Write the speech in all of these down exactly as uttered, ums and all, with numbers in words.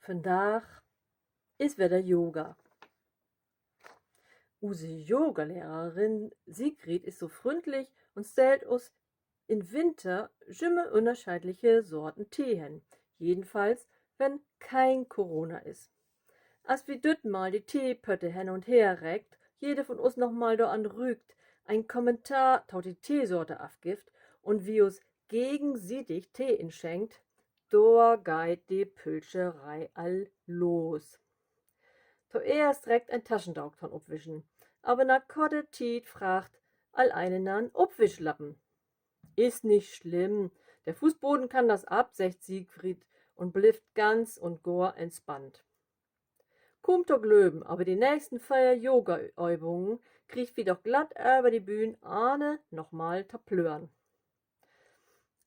Vandaag is wedder Yoga. Use Yogalehrerin Sigrid is so fründlich un stellt us in Winter jümmer ünnerscheedliche Sorten Tee hen. Jedenfalls, wenn keen Corona is. As wi dütmal de Teepötte hen un her reckt, jede von us noch mal doran rüükt, en Kommentar to de Teesorte afgifft un wi us gegensietig Tee inschenkt, dor geiht de Pülscheree al los. Toeerst reckt en Taschendook to'n Opwischen, aver na korte Tiet fraagt al eine na 'n Opwischlappen. Is nich slimm, de Fußboden kann das ab, seggt Sigrid un blifft ganz un gor entspannt. Kuum to glöven, aver de nächsten veer Yoga-Övungen kriegt wi doch glatt över de Bühn, ahne noch mal to plören.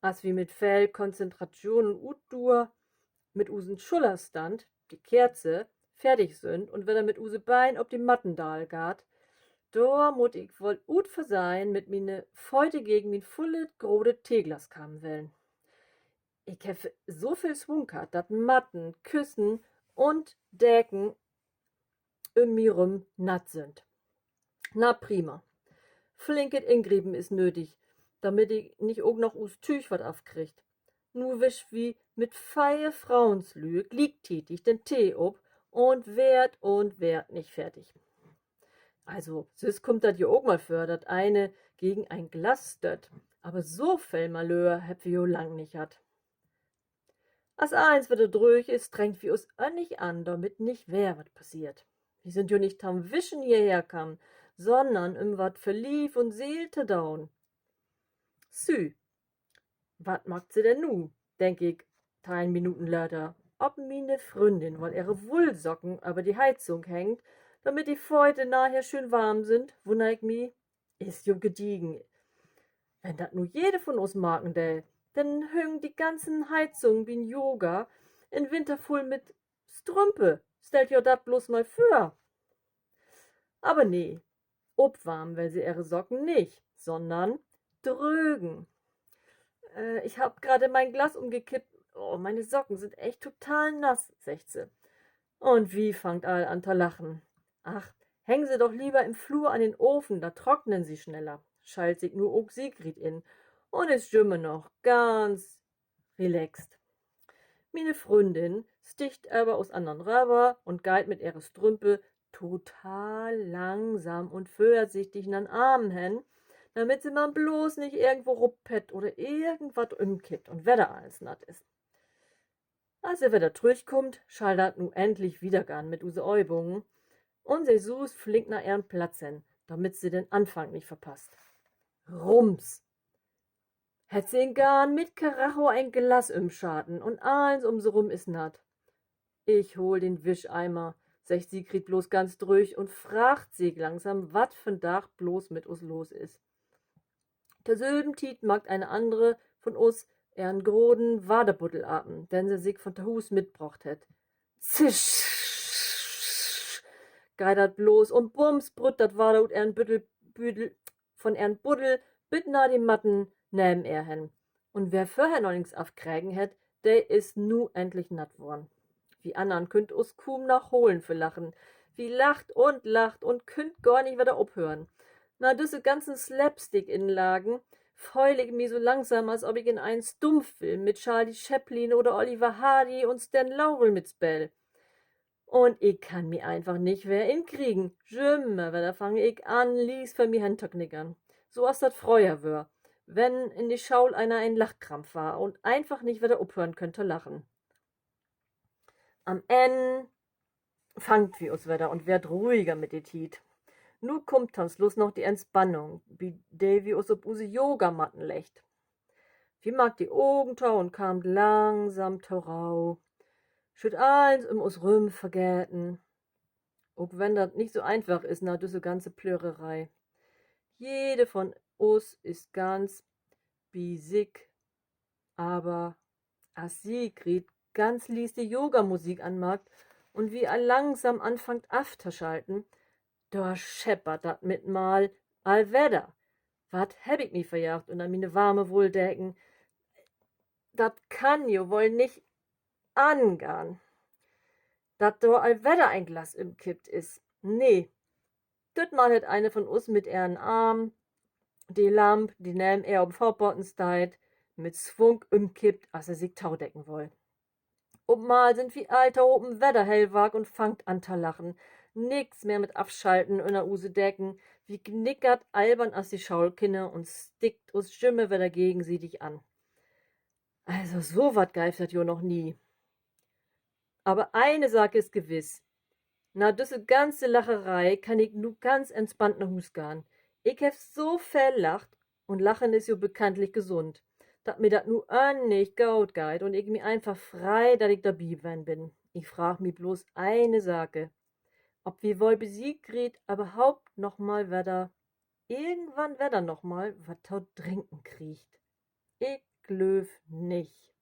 As wi mit veel Konzentratschoon un Utduer mit usen Schullerstand, de Kerze, fertig sünd un wedder mit use Been op de Matten daal gaht, dor mutt ik woll ut Versehn mit miene Fööt gegen mien vullet grotet Teeglas kamen wellen. Ik heff so veel Swung hatt, dat Matten, Küssen un Deken üm mi rüm natt sünd. Na prima. Flinket Ingriepen is nödig, damit ik nich ok noch us Tüüg wat afkriggt. Nu wischt wi mit veer Froenslüüd gliektietig den Tee op un weert un weert nich fertig. Also, süss kummt dat ja ok mal vör, dat eine gegen en Glas stött. Aver so veel Malöör hebbt wi jo lang nich hatt. As allens wedder dröög is, strengt wi us örnlich an, dormit nich weer wat passeert. Wi sünd jo nich to'n Wischen hierher kamen, sonnern üm wat för Lief un Seel to doon. Sü, wat maakt se denn nu, denk ik, teihn Minuten later, op miene Fründin woll ehre Wullsocken över de Heizung hängt, dormit de Fööt naher schöön warm sünd, wunner ik mi, is jo gediegen. Wenn dat nu jede von us maken dee, denn hüngt de ganzen Heizung bi'n Yoga in Winter vull mit Strümpe. Stellt jo dat blots mal vör. Aver nee, opwarmen will se ehre Socken nich, sonnern drögen. Äh, ich hab gerade mein Glas umgekippt. Oh, meine Socken sind echt total nass, seggt se. Un wi fangt all an to lachen. Ach, hängen Se doch lieber im Flur an den Ofen, da trocknen sie schneller, schalt sik nu ok Sigrid in un is jümmer noch ganz relaxt. Miene Fründin stiggt över us annern röver un geiht mit ehre Strümpe total langsam un vörsichtig na'n Arm hen, damit se man blots nich irgendwo ruppett oder irgendwat ümkippt un wedder allens natt is. As se wedder trüchkummt, schall dat nu endlich wiedergahn mit use Övungen, un se suust flink na ehren Platz hen, damit se den Anfang nich verpasst. Rums! Hett se in Garn mit Karacho en Glas ümschaten un allens üm se rüm is natt. Ich hol den Wischeimer, seggt Sigrid blots ganz dröög un fraagt sik langsam, wat vandaag blots mit us los is. To sülven Tiet maakt ene annere von us ehren groten Waterbuddel apen, den se sik von to Huus mitbrocht hett. Zisch! Geiht dat los un bums brütt dat Water ut ehren Büddel, Büdel, von ehren Buddel bit na de Matten neven ehr hen. Un wer vörher noch nix afkregen hett, de is nu endlich natt worrn. Wi annern künnt us kuum noch holen vör Lachen. Wi lacht un lacht un künnt gor nich wedder ophören. Na düsse ganzen Slapstick-Inlagen föhl ik mi so langsam, as of ik in en Stummfilm mit Charlie Chaplin oder Oliver Hardy un Stan Laurel mitspeel. Un ik kann mi eenfach nich weer inkriegen. Jümmer wedder fang ik an, lies vör mi hen to knickern. So as dat fröher wöör, wenn in de School eener en Lachkrampf harr un eenfach nich wedder ophören kunn to lachen. An't Enn fangt wi us wedder un weert ruhiger mit de Tiet. Nu kummt to'n Sluss noch de Entspannung, bi de wi us op use Yogamatten leggt. Wi maakt de Ogen to un kaamt langsam to Rauh. Schüllt allens üm us rüm vergeten. Ok wenn dat nich so eenfach is na düsse ganze Plöreree. Jede von us is ganz bi sik, aver as Sigrid ganz lies de Yogamusik anmaakt un wi all langsam anfangt aftoschalten, dor scheppert dat mit mal all wedder. Wat hebb ik mi verjaagt ünner miene warme Wulldeken? Dat kann jo woll nich angahn. dat dor al wedder en Glas ümkippt is. Nee, dütmal hett eine von us mit ehren Arm de Lamp, de neven ehr op'n Footbodden steiht, mit Swung ümkippt, as se sik todecken woll. Op mal sünd wi all tohopen wedder hellwaak un fangt an to lachen. Nix mehr mit Afschalten ünner use Decken. Wi gnickert albern as de Schoolkinner un stickt us jümmer wedder gegensietig an. Also, so wat geev dat jo noch nie. Aver eine Saak is gewiss. Na düsse ganze Lacheree kann ik nu ganz entspannt na Huus gahn. Ik heff so veel lacht, un Lachen is jo bekanntlich gesund, dat mi dat nu örnlich goot geiht un ik mi eenfach frei, dat ik dorbi ween bün. Ik fraag mi blots eine Sake: Of wi woll bi Sigrid överhaupt noch mal wedder, irgendwann wedder noch mal wat to drinken kriegt? Ik glööv nich.